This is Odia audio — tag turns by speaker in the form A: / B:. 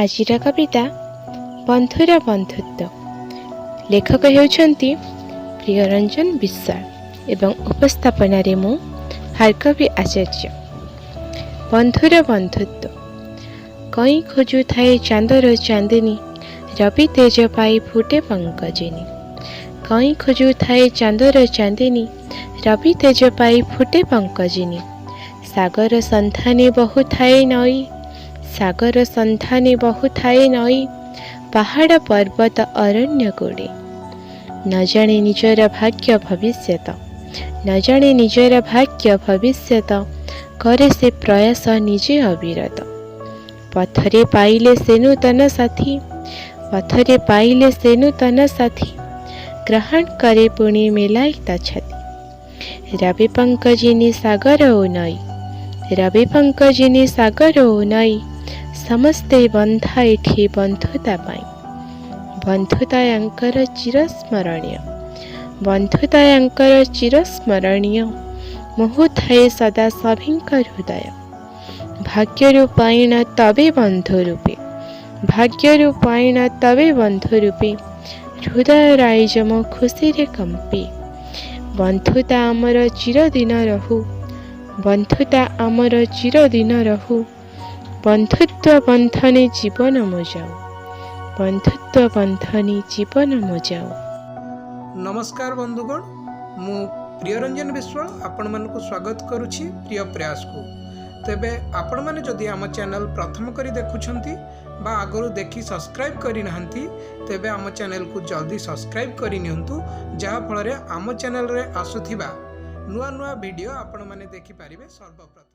A: ଆଜିର କବିତା ବନ୍ଧୁର ବନ୍ଧୁତ୍ୱ। ଲେଖକ ହେଉଛନ୍ତି ପ୍ରିୟରଞ୍ଜନ ବିଶ୍ୱାଳ ଏବଂ ଉପସ୍ଥାପନାରେ ମୁଁ ଭାର୍ଗବୀ ଆଚାର୍ଯ୍ୟ। ବନ୍ଧୁର ବନ୍ଧୁତ୍ୱ। କଇଁ ଖୋଜୁଥାଏ ଚାନ୍ଦର ଚାନ୍ଦିନୀ, ରବି ତେଜ ପାଇ ଫୁଟେ ପଙ୍କଜିନୀ। କଇଁ ଖୋଜୁଥାଏ ଚାନ୍ଦର ଚାନ୍ଦିନୀ, ରବି ତେଜ ପାଇ ଫୁଟେ ପଙ୍କଜିନୀ। ସାଗର ସନ୍ଧାନେ ବହୁଥାଏ ନଈ, ସାଗର ସନ୍ଧାନେ ବହୁଥାଏ ନଈ, ପାହାଡ଼ ପର୍ବତ ଅରଣ୍ୟ ଗୁଡ଼େ। ନ ଜାଣେ ନିଜର ଭାଗ୍ୟ ଭବିଷ୍ୟତ, ନ ଜାଣେ ନିଜର ଭାଗ୍ୟ ଭବିଷ୍ୟତ, କରେ ସେ ପ୍ରୟାସ ନିଜେ ଅବିରତ। ପଥରେ ପାଇଲେ ସେ ନୂତନ ସାଥୀ, ପଥରେ ପାଇଲେ ସେ ନୂତନ ସାଥୀ, ଗ୍ରହଣ କରେ ପୁଣି ମେଲାଇ ତା ଛାତି। ରବି ପଙ୍କଜିନୀ ସାଗର ଓ ନଈ, ରବି ପଙ୍କଜିନୀ ସାଗର ଓ ନଈ, ସମସ୍ତେ ବନ୍ଧା ଏଠି ବନ୍ଧୁତା ପାଇଁ। ବନ୍ଧୁତା ୟାଙ୍କର ଚିରସ୍ମରଣୀୟ, ବନ୍ଧୁତା ୟାଙ୍କର ଚିରସ୍ମରଣୀୟ, ମୋହୁଥାଏ ସଦା ସଭିଙ୍କ ହୃଦୟ। ଭାଗ୍ୟରୁ ପାଇଣ ତବେ ବନ୍ଧୁ ରୂପେ, ଭାଗ୍ୟରୁ ପାଇଣ ତବେ ବନ୍ଧୁ ରୂପେ, ହୃଦୟ ରାଇଜ ମୋ ଖୁସିରେ କମ୍ପେ। ବନ୍ଧୁତା ଆମର ଚିରଦିନ ରହୁ, ବନ୍ଧୁତା ଆମର ଚିରଦିନ ରହୁ, ବନ୍ଧୁତ୍ୱ ବନ୍ଧନେ ଜୀବନ ମୋ ଯାଉ, ବନ୍ଧୁତ୍ୱ ବନ୍ଧନେ ଜୀବନ ମୋ ଯାଉ।
B: ନମସ୍କାର ବନ୍ଧୁଗଣ, ମୁଁ ପ୍ରିୟରଞ୍ଜନ ବିଶ୍ୱାଳ ଆପଣମାନଙ୍କୁ ସ୍ୱାଗତ କରୁଛି ପ୍ରିୟ ପ୍ରୟାସକୁ। ତେବେ ଆପଣମାନେ ଯଦି ଆମ ଚ୍ୟାନେଲ୍ ପ୍ରଥମ କରି ଦେଖୁଛନ୍ତି ବା ଆଗରୁ ଦେଖି ସବସ୍କ୍ରାଇବ୍ କରିନାହାନ୍ତି, ତେବେ ଆମ ଚ୍ୟାନେଲକୁ ଜଲ୍ଦି ସବସ୍କ୍ରାଇବ୍ କରିନିଅନ୍ତୁ, ଯାହାଫଳରେ ଆମ ଚ୍ୟାନେଲରେ ଆସୁଥିବା ନୂଆ ନୂଆ ଭିଡ଼ିଓ ଆପଣମାନେ ଦେଖିପାରିବେ ସର୍ବପ୍ରଥମେ।